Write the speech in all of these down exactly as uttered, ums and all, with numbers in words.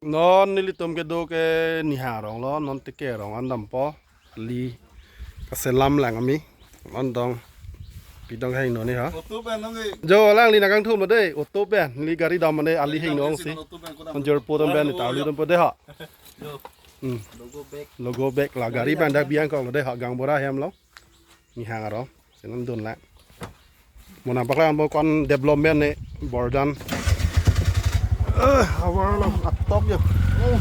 Non nelitum kedo ke Nihang arong lo, non Teke arong an dampo. Li kaselam lang ami. Non dong. Pidong hang non ni ha. Auto pen nang eh. Jo lang li nakang thum lo dei. Auto pen li gari dam ane ali hang non si. Auto pen kodam. Manjor po dam pen ta lu dam po dei ha. Jo. Hmm. Logo bag. Logo bag la gari pen dak biang kok lo dei ha, gang bora hem lo. Nihang arong. Senam dun lang. Mo nangpaklang mo kon development ne Borjan. Eh, awar lo atop yo. Oh.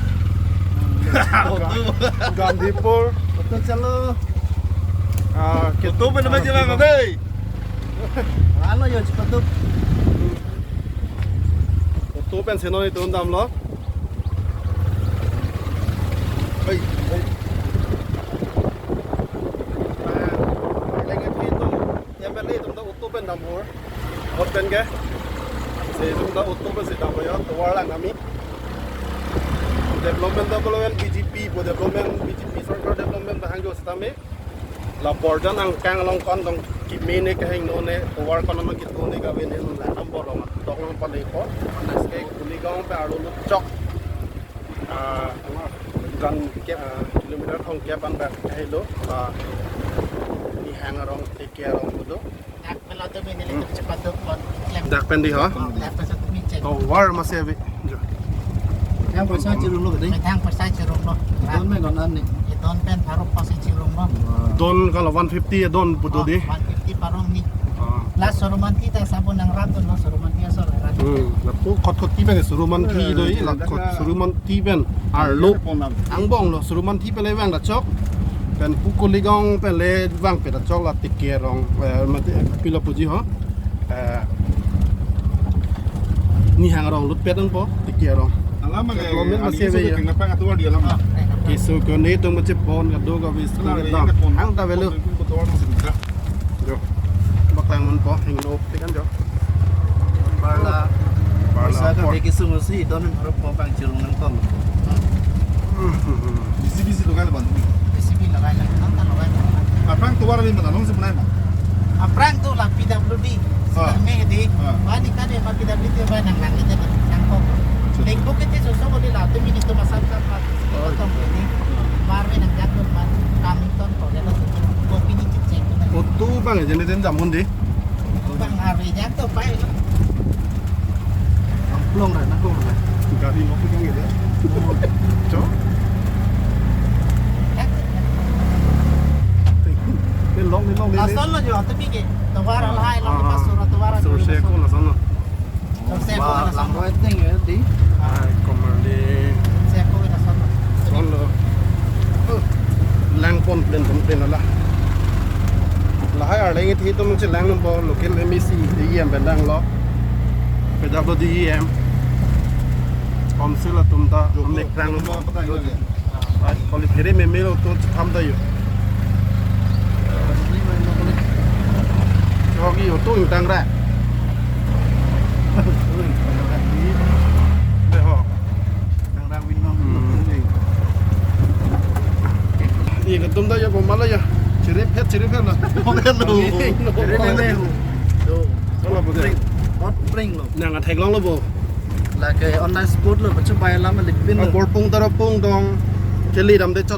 Gandhipur. Auto chalo. Ah, ke- Auto pen nama jalan dei. Alo yo, cepat tu. Auto pen seno ni tun dam lo. Hei, hei. Lagi itu M L A atum ta auto pen dam bor. Vote pen ke. Si atum ta auto pen si dam ya, tovar lang kami. Development ta kalau yang B J P, bo development B J P sorkar development ta hangjo sitame. La Borjan angkang along kon dong keme ne kehang non ne, tovar kon non kitu ne kave ne non la nam bor long, dok long pan ne ko. Nas ke Kuligaon pe arlo lo chok. Ah, gan ke, ah, kilometer thong ke pan ba kahelo. Ah, Nihang arong Teke arong lo. Dak pen lo tu mini le cepat tu pon klem. Dak pen dei ha? Oh, dak pen satu mini cek. Tovar masih abi. Jo. Yang persa chirung lo dei. Yang persa chirung lo. Don pen don an ni. Don pen baru pos chirung lo. Don kalau one fifty ya don putu dei. Oh, one fifty parong ni. Ah. La Surumanthi ta sabun nang rat lo Surumanthi asal rat. Hmm. Lapu kot kot ti pen Surumanthi dei, la kot Surumanthi pen arlo. Angbong lo Surumanthi pen le vang dak chok. Pen pu Kuligaon pen le vang pe dak chok la Teke arong, eh, mate pilo puji ho. Eh, Nihang arong lut pet ang po, Teke arong. Alam ang, kilometer masih masih ya. Kenapa atu di alam? Kisu ko ne tung macam pon kado ka bis ko. Ang ta velo. Jo. Baklang man po, hingno, tikan jo. Barla. Barla. Sa ka pon. Beki sungu si, don harup po pang chirung nang ton. Bisi bisi logai lo ban. Bisi bisi logai lo, nang tan logai lo. Aphrang tovar ni mana nong si punai ma? Aphrang tu la P W D. Ah. Kami di. Ah. Bani kade ma P W D ba nang nang ite nang kok. Link book ite susu ko di la tu mini tu masam kam ma. Ito tong ini. Bar me nang jatuh man kami ton ko dia tu. Kopi ni cek cek. Auto bang aja ni den jamun di. Auto bang hari jatuh pai. Long ra, nang long ra. Gari long pegang gitu ya. Cok. Ni long, ni long, ni, ni. Lason lo jo, tapi ke. Tovar lahai, long pas surat tovar. Sur se ko lason lo. Sur se ko lason. Lambo ting ya di. Ai, komarli. Se ko lason lo. Son lo. Lang pon plen pon plen la. Lahai arleng ithi tum chelang nang po local M A C E M pen dang lo. P W D E M. Council atum ta mek rang lo. Ai, kali phere meme lo to tham ta yo. Jogi auto ingtang ra. Be ho. Tang rang win nong. Hmm. Ye ketum ta ya bomala ya. Chirip het, chirip het na. Bomala. Chirip het na. Do. Solo bo de. Hot spring lo. Nang athek long lo bo. Lake online sport lo, bachu bai lam lipin lo. Bor pung taro pung dong. Keli dam de chot.